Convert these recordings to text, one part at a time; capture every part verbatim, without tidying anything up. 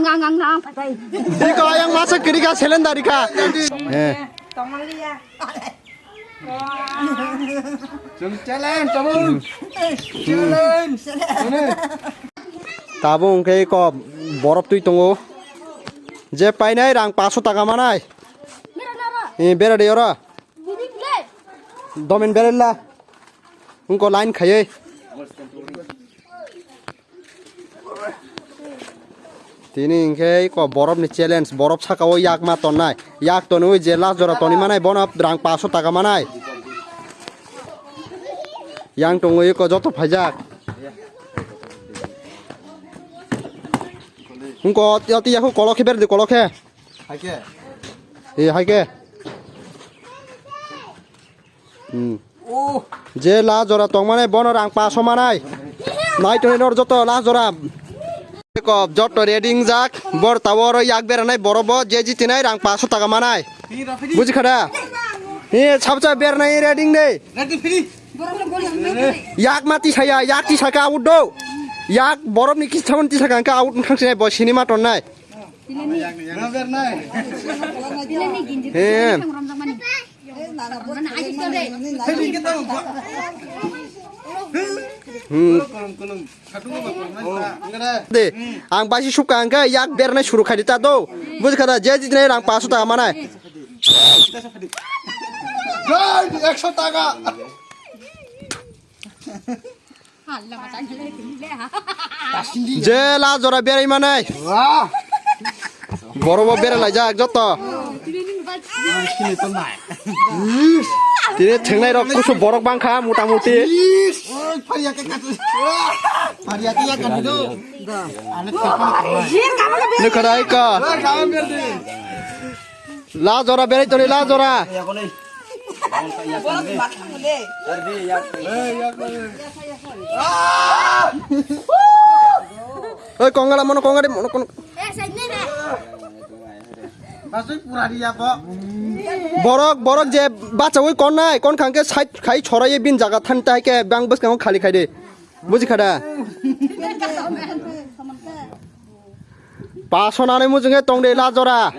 Ngang, ngang, ngang, patai. Iko ayang masa kerika selendari ka. Eh. Challenge, challenge. Challenge. Tabuk hwnkhe iko borop twi tongo. Je painai rang paso taka manai. Eh, bera de ora. Domin berella. Wngkha line khaiwi. Tini hwnkhe iko borop ni challenge, borop saka o yak ma tonnai. Yak tonwi je last jora toni manai bono rang paso taka manai. Yang tongwi iko joto phaijak. Wngkha o tiya khe kolok khe berdi kolok khe. Hai khe? Eh, hai khe? Hmm. Oh. Je last jora tongmani bono rang paso manai. Nai tongwi nor joto last jora. Ko joto ready jak. Bor taworo yak beranai borobo je jitinai rang paso taka manai. Buji khada? Eh, sabcha beranai ready de. Ready free. Yak mati saya, yak ti saka out do. Yak borop ni kistamon ti saka ka out khangsinai bo sinima tonnai. He. Hmm. De, ang baisi sukha hwnkhe yak bernai suru khaidi ta do. Buji khada, je jitnai rang paso taka manai. Ekso taka. Je last jora berai manai. Wah. Borobo berai laijak joto. Tini thengnai rok kusu borok bangkha mota moti. Nukharai ka. Last jora berai toni last jora. Oi, kongala mono kongade mono kono. Borok, borok je bachawi konnai, kon khangke side khai chorai bin jaga than tai ke bang bwskango khali khai de. Buji khada? Paso nanai mujunge tong de last jora.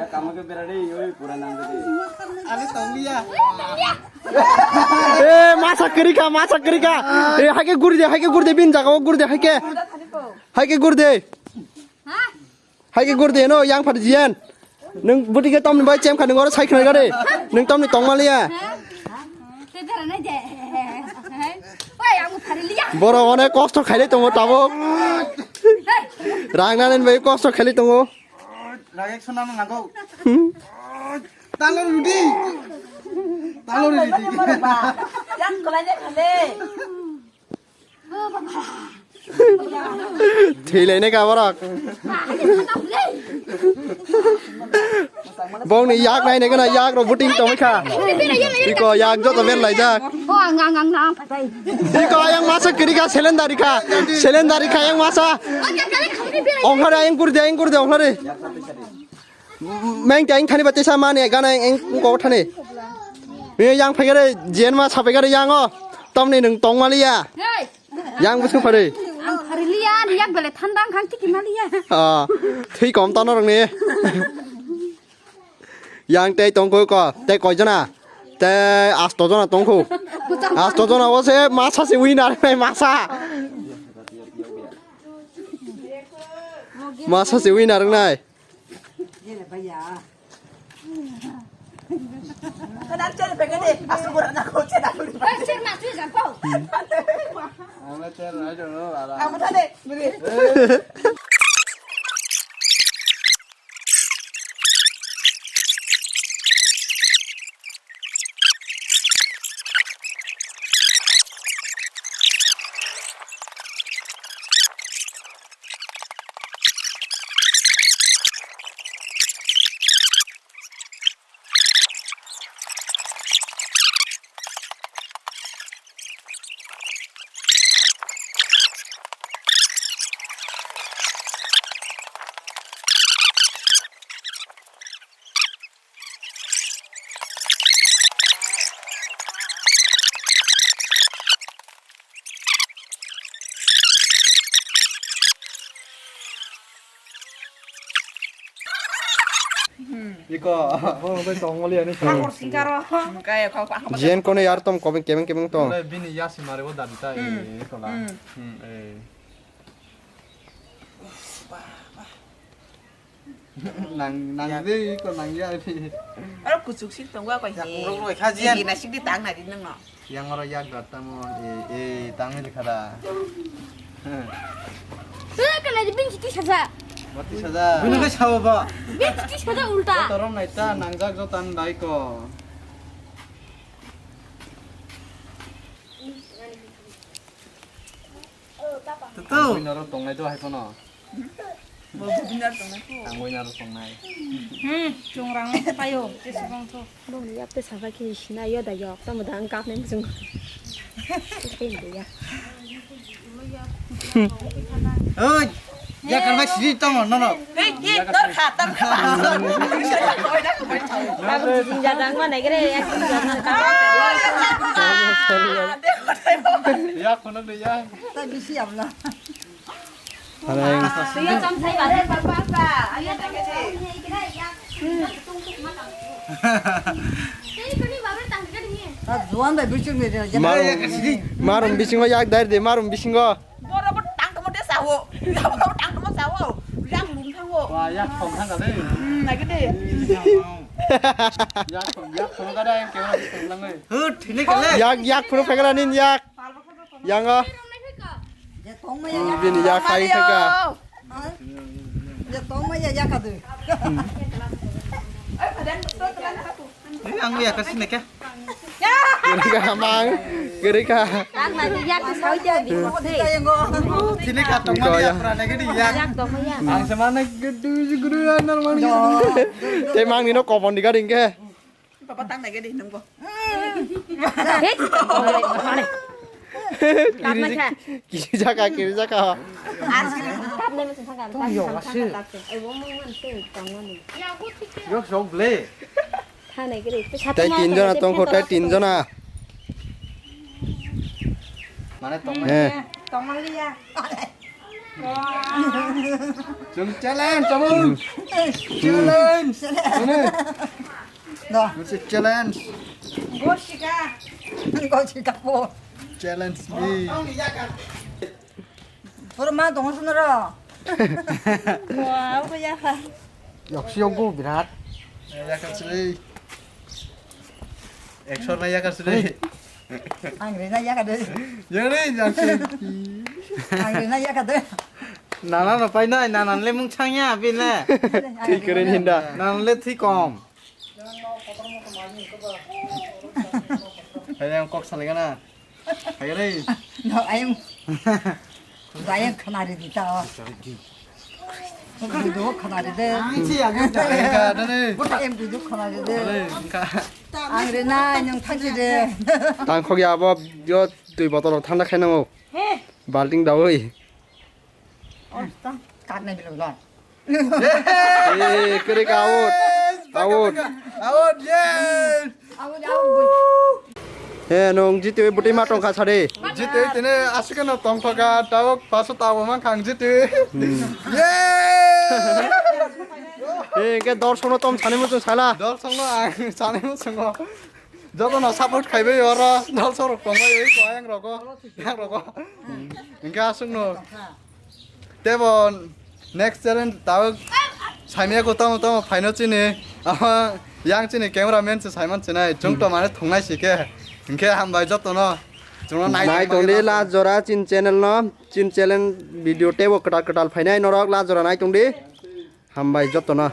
Eh, masa kerika, masa kerika. Eh, haike guri de, haike guri de, bin jaga o guri de, haike. Haike guri de. Haike guri de, no, yang phar jiyan. Nung buti ke tomni bai chem kha, nung oro sai khna gade. Nung tomni tong maliya. Boro one kosto khaile tongo tabuk. Rang nanen bai kosto khaile tongo. Rang ek sona na nago. Talo rudi. Talo rudi. Yang kolai de khale. Thwilainai ka borok. Bongni yak nainai gana yak rok buting tongwi kha. Iko yak joto berlaijak. Iko ayang masa kwrwi kha, selendari kha. Selendari kha ayang masa. Ongkhare ayang gurdi, ayang gurdi, ongkhare. Meng teng thani ba tesa mani gana eng ko thani. Mi yang phai gare jen ma sapai gare yang o. Tomni nung tong maliya. Hey. Yang bwswk phari. Ang phari liya, ni yak bele thandang khang tiki maliya. Ah, thwi kom tano rong ni. Yang tei tong ko ko, tei koi jona. Tei asto jona tong ko. Asto jona o se masa se winner nai masa. Masa se winner nai. Iko, oh, bai tong mali ani. Kha korsing karo. Kaya kha kha. Jen kono yar tom kobeng kebeng kebeng tong. Bini yasi mare bo dadi ta, eh, iko la. Hmm. Hmm, eh. Nang, nang de, iko nang ya ni. Aro kuchuk sik tongo koi ni. Yak rok rok kha jiyan. Di na sik di tang na di nang no. Yang oro yak dar tamo, eh, eh, tang ni khada. Eh, kana di bin chiti saja. Bati saja. Bini ke sawa ba. Bin chiti saja ulta. Torom nai ta, nang jak jo tan dai ko. Tutu. Bini oro tong nai do hai kono. Bo bini oro tong nai ko. Tang bini oro tong nai. Hmm, chung rang payo, jesubang to. Bong yap te sabai khe sina yo da yok, tamo da ang kap nem jung. Oi, ya karma siri tamo, no, no. Hei, hei, dor kha, tam kha. Babu jing jadang ma nai gre, ya jing jadang ka. Ya kono de ya. Ta bisi amla. Juan bai bichung ni. Marum, marum bisingo yak dar de, marum bisingo. Boro bo tang tamo de sawo. Boro bo tang tamo sawo. Yang lum thango. Wa, yak thong thang ka de. Hmm, nai de. Yak thong, yak thong ka de, yang kemana bisingo lang de. Hut, thini kale. Yak, yak phuru phekra nin yak. Yang o. Bini yak khai khai ka. Ya tong ma ya ya ka de. Ang ya ka sini ka. Gari ka mang, gari ka. Ang na ya ka sao ja di mo de. Sini ka tong ma ya pra na gari ya. Yak tong ma ya. Ang sama na gadu guru ya normal. Te mang ni no kopon di gari ke. Papa tang nai gede nungbo. Hei. Kiri jaka, kiri jaka. Tong yo wasi. Yo sok ble. Tai tin jona tong ko, tai tin jona. Mane tong. He. Tong liya. Chwng challenge, tabuk. Challenge. Mane? No. Mane challenge. Gosika. Gosika po. Challenge ni. Puro ma tongo sunaro. Wow, ko ya pa. Yoksi yogo birat. Ya kan sini. Ekshor na ya kan sini. Ang rina ya ka de. Yang ni yang sini. Ang rina ya ka de. Nana no pai nai, nana le mung chang ya, bini le. Thwi kwrwi ni hinda. Nana le thwi kom. Hai yang kok saling kana. Hai re. No, ayang. Ayang khanari di ta. Video khanari de. Ang si agam ta. Ka dane. Em video khanari de. Ka. Ang rina, nung thang si de. Tang khok ya bo, yo twi botol thanda khai nango. He. Balting dawi. Oh, ta, karne bilo la. Eh, kiri ka out. Out. Out, yes. Out, out, boy. He, nung jitwi bwtwi ma tongkha sadi. Jitwi tini aswk no tongkha ka, tawk paso tawo man khang jitwi. Hmm. Yes. Eh, ke dorsok no tom sani muchung sala. Dorsok no ang sani muchungo. Jotono support khaibai oro, dol sorok tongbai oi ko ayang rogo, yang rogo. Hingke aswkno. Tebo next challenge tawk saimya ko tamo tamo phaino chini. Ama yang chini camera man se saiman sinai. Chwng to mane thungnai sike. Hingke hambai jotono. Chwngno nai tongdi la jora chin channel no. Chin challenge video tebo kwtal kwtal phainai norok la jora nai tongdi. Hambai jotono.